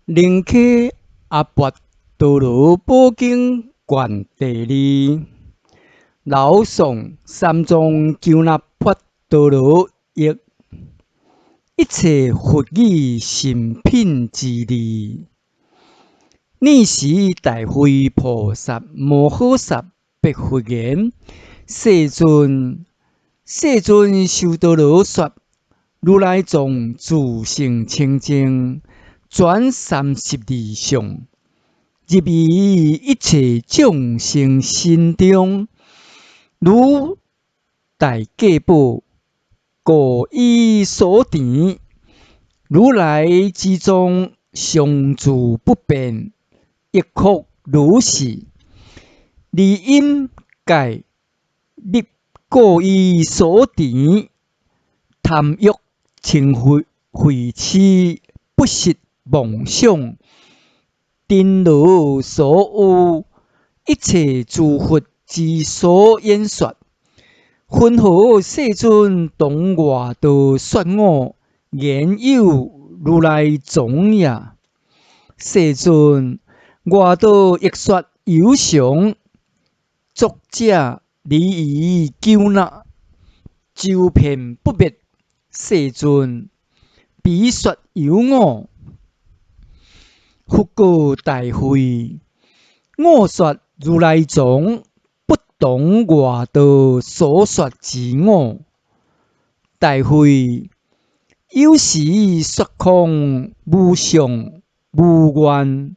楞伽阿跋多羅寶經卷第二，老宋三藏鳩那跋多羅譯，一切佛語神品之利。爾時大慧菩薩摩訶薩白佛言：世尊，世尊修多羅說，如來藏自性清淨，轉三十二相，入於一切眾生心中，如大價寶，過以所持。如來之藏常住不變，亦復如是。離陰界入過以所持，貪欲嗔恚癡不實妄想，塵勞所有一切諸佛之所演說，雲何世尊當外道說我言有如來藏耶？世尊，外道亦說有常，作者離於鳩那，周遍不滅。世尊，彼說有我。佛告大慧：我說如來藏，不同外道所說之我。大慧，有時說空無相無願，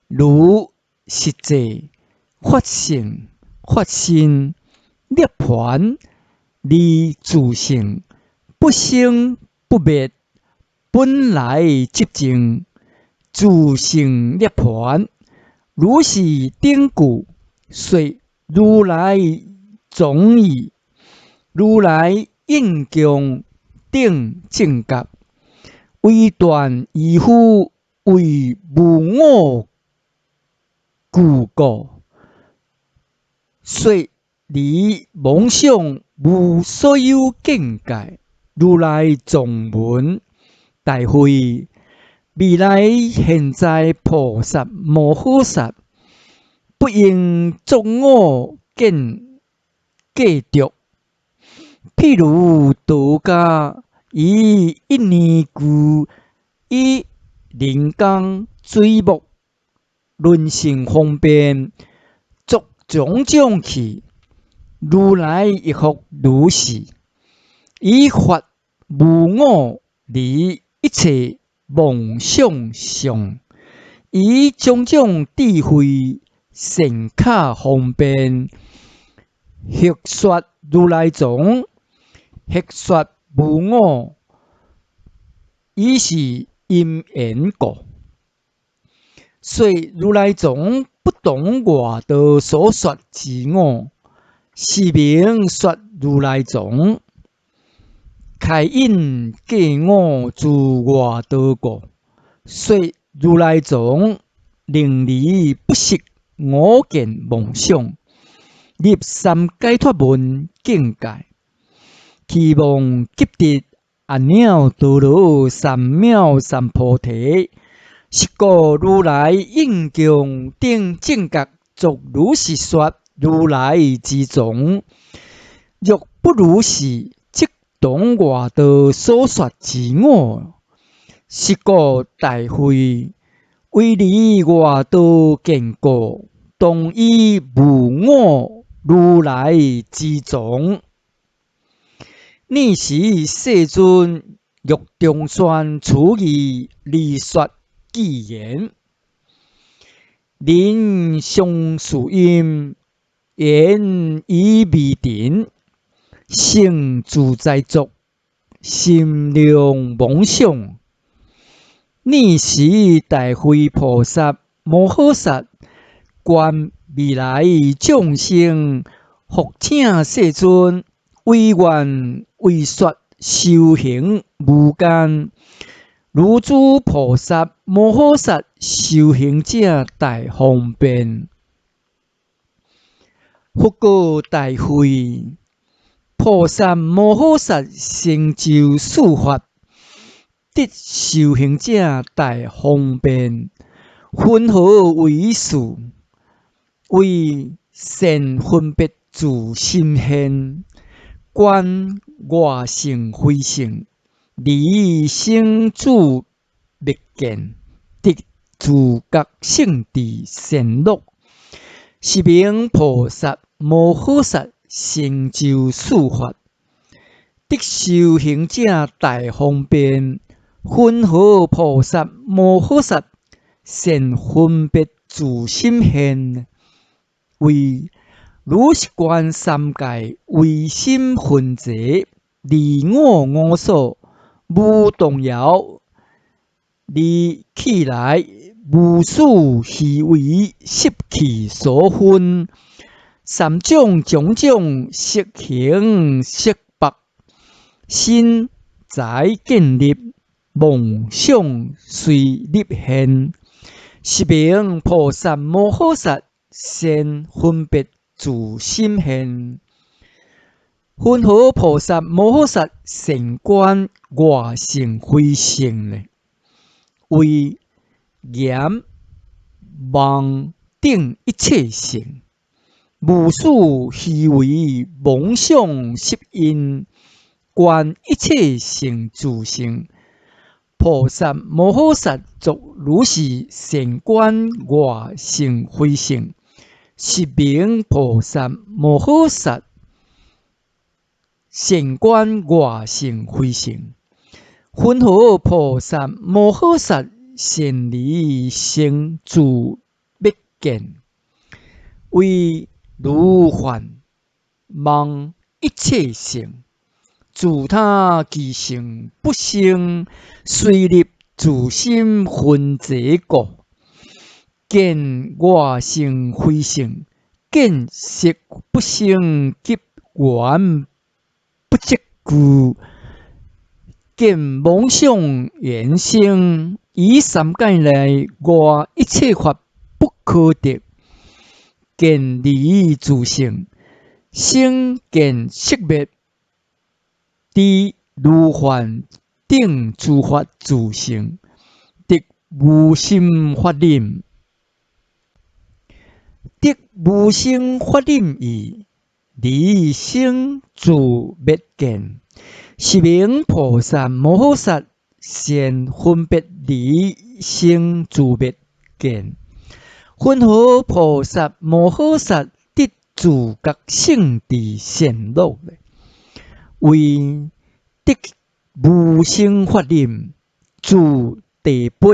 如實際法性法身涅槃離自性不生不滅，本來寂靜，自性涅槃。如是等故，說如來藏義，如來應供等正覺，唯斷愚夫為無我故故，說離妄想無所有境界，如來藏門。大慧，未來現在菩薩摩訶薩，不應作我見計著。譬如道家以一年具以人工水木輪成方便作種種器，如來亦復如是，以法無我離一切妄想相，以種種智慧善巧方便，學說如來藏，學說無我，以是因緣故。說如來藏不同外道所說之我，是名說如來藏。開引假我諸外道故，說如來藏能離不實我見妄想，入三解脫門境界，期望及得阿耨多羅三藐三菩提。是故如來應供等正覺作如是說如來之藏。若不如是，即同外道所說之我。是故大慧，為離外道見故，當以無我如來之藏。爾時世尊欲重宣此義而說偈言：人相似音，言以微塵，成自在作，心量妄想。爾時大慧菩薩摩訶薩觀未來眾生，復請世尊為願為說修行無間，如諸菩薩摩訶薩修行者大方便。佛告大慧：菩薩摩訶薩成就四法，得修行者大方便，雲何為是？為善分別自心現，觀外性非性，離生住滅見，得自覺聖智善樂，是名菩薩摩訶薩成就四法。得修行者大方便，雲何菩薩摩訶薩善分別自心現？為如是觀三界唯心分齊，離我我所無動搖，而起來無始虛偽習氣所分，三種種種色形色白，身財建立，妄想隨入現，是名菩薩摩訶薩善分別自心現。雲何菩薩摩訶薩善觀外性非性呢？為閻妄等一切性，無始虛偽妄想習蘊，觀一切性自性。菩薩摩訶薩作如是善觀外性非性，是名菩薩摩訶薩善觀外性非性。雲何菩薩摩訶薩善離生住滅見？為如幻妄一切性，自他其性不生，隨入自心分齊故，見外性非性，見色不生及緣不積聚，見妄想緣生，於三界內外一切法不可得，見離自性，生見識滅，知如幻等諸法自性，得無心法忍，得無生法忍已，離生住滅見，是名菩薩摩訶薩善分別離生住滅見。雲何菩薩摩訶薩得自覺聖智善樂？為得無生法忍，住第八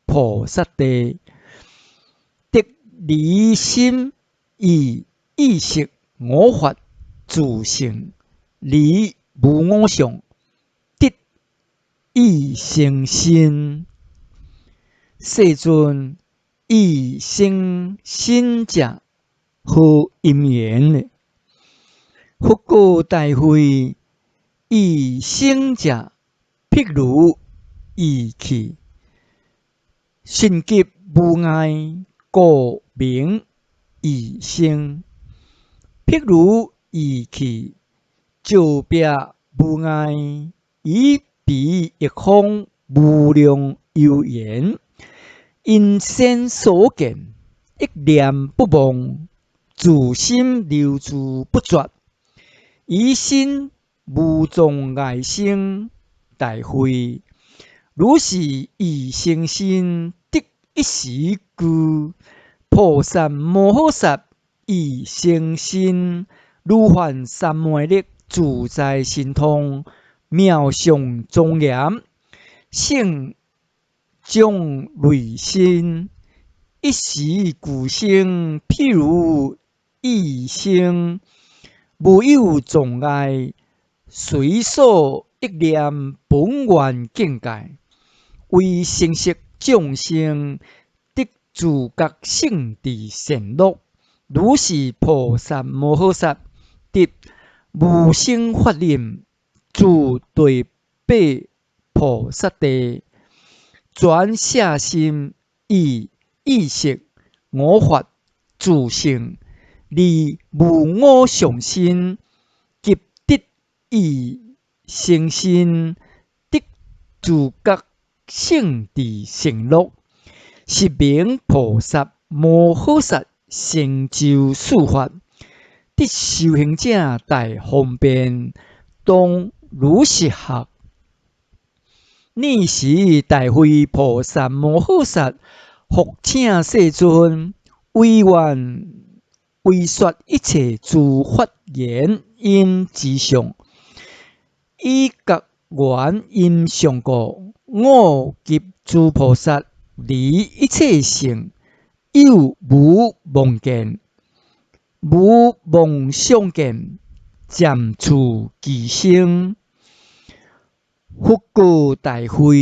菩薩地，得離心意意識我法自性，離無我相，得意成身。世尊，意成身者何因緣呢？佛告大慧：意成者，譬如意氣，迅疾無礙，故名意成。譬如意氣，照壁無礙，以彼一方無量幽緣，因先所見，一念不忘，自心流注不絕，以身無障礙生。大慧，如是意成身，得一時具。菩薩摩訶薩意成身，如幻三昧力，自在神通，妙相莊嚴，勝種類身，一時具生，譬如意成，無有障礙，隨所憶念本願境界，為成熟眾生得自覺聖智善樂。如是菩薩摩訶薩得無生法忍，住第八菩薩地，轉攝心意意識我法自性，離無我相身，及得意成身，得自覺聖智勝樂，是名菩薩摩訶薩成就四法。得修行者大方便，當如是學。爾時大慧菩薩摩訶薩復請世尊，為願為說一切諸法言音之相，以覺緣音相故，我及諸菩薩離一切性，有無妄見，無妄想見，暫處俱生。佛告大慧：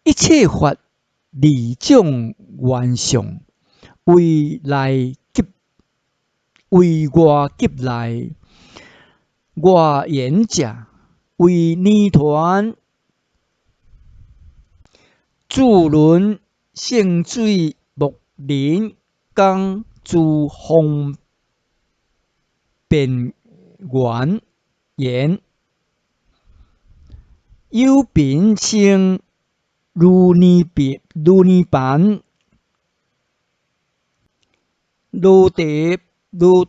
一切法二種緣相，為內及為外及內。外緣者，為涅槃、注輪、聖水、木林、江諸方便緣緣。有貧生如涅槃，如涅槃，羅地羅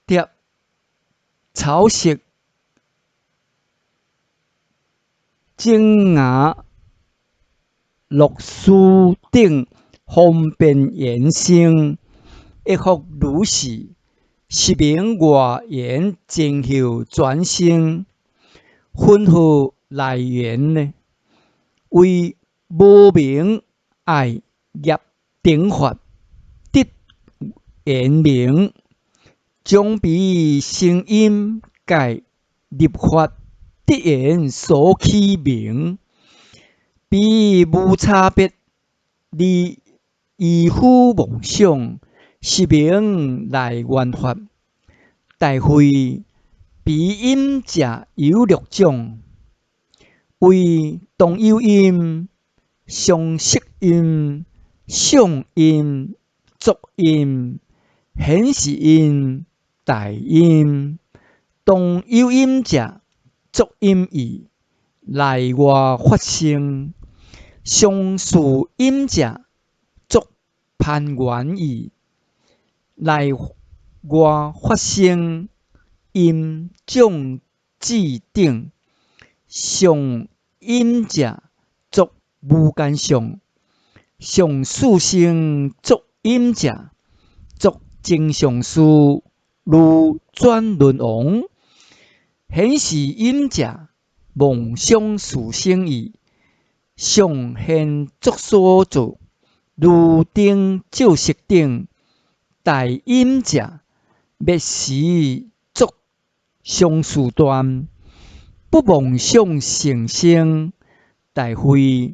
帖草色，整牙螺絲等方便緣生，亦復如是，是名外緣前後轉生，云何內緣呢？為無明愛業頂法得緣名，將彼聲音界入法得緣所起名，彼無差別而依附妄想，是名內緣法。大慧，彼音者有六種。為當有音、相識音、相音、作音、顯示音、大音。當有音者，作音義，內外發生；相似音者，作攀緣義，內外發生。音種子等。相音者，作無間相；相似生作音者，作增上事，如轉輪王。顯示音者，妄想事生義，相現作所作，如燈照色等。大音者，滅時作相似斷。不妄想成生。大慧，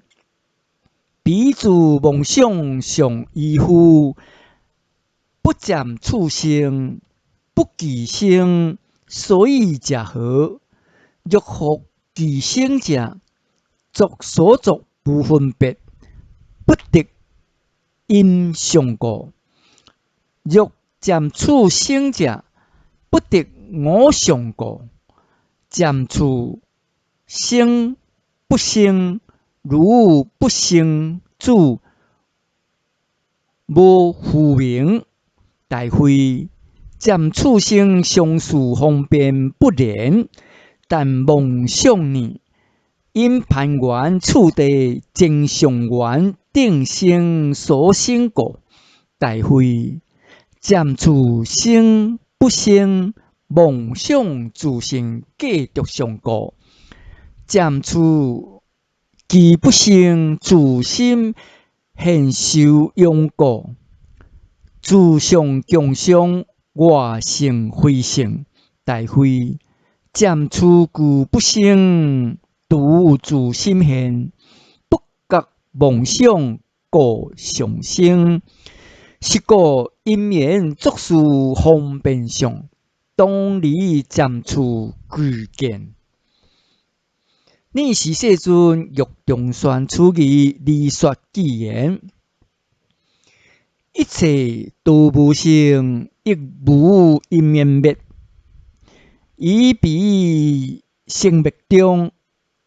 彼諸妄想相依附，不暫處生，不俱生，所以者何？若復俱生者，作所作無分別，不得音相故；若暫處生者，不得我相故。暫處生不生，如不生住，無復名。大慧，暫處生相似方便不然，但妄想呢？因攀緣次第增上緣定生所生故。大慧，暫處生不生，妄想自性計著相故；暫處俱不生，自心現受用故。自相共相，外性非性。大慧，暫處俱不生，獨自心現，不覺妄想故常生。是故因緣作事方便相，當離暫處俱見。爾時世尊欲重宣此義，而說偈言：一切都無生，亦無因緣滅。以彼生滅中，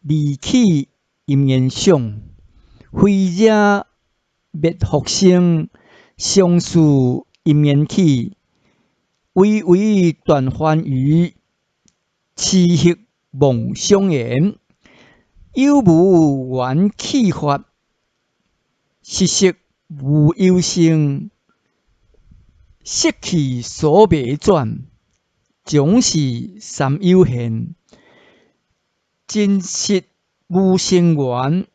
離起因緣想，非者滅復生，相事因緣起，唯唯斷煩愚，持續夢想緣，有無緣起法，實實無有性，色去所未轉，總是三有現，真實無生緣，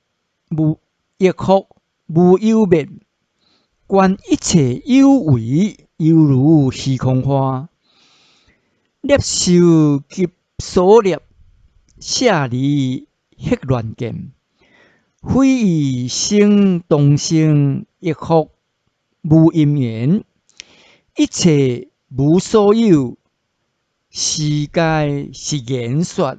無亦復無有滅，觀一切有為，猶如虛空花，攝受及所攝，舍離彼亂見，非異生當生，亦復無因緣，一切無所有，是皆是言說。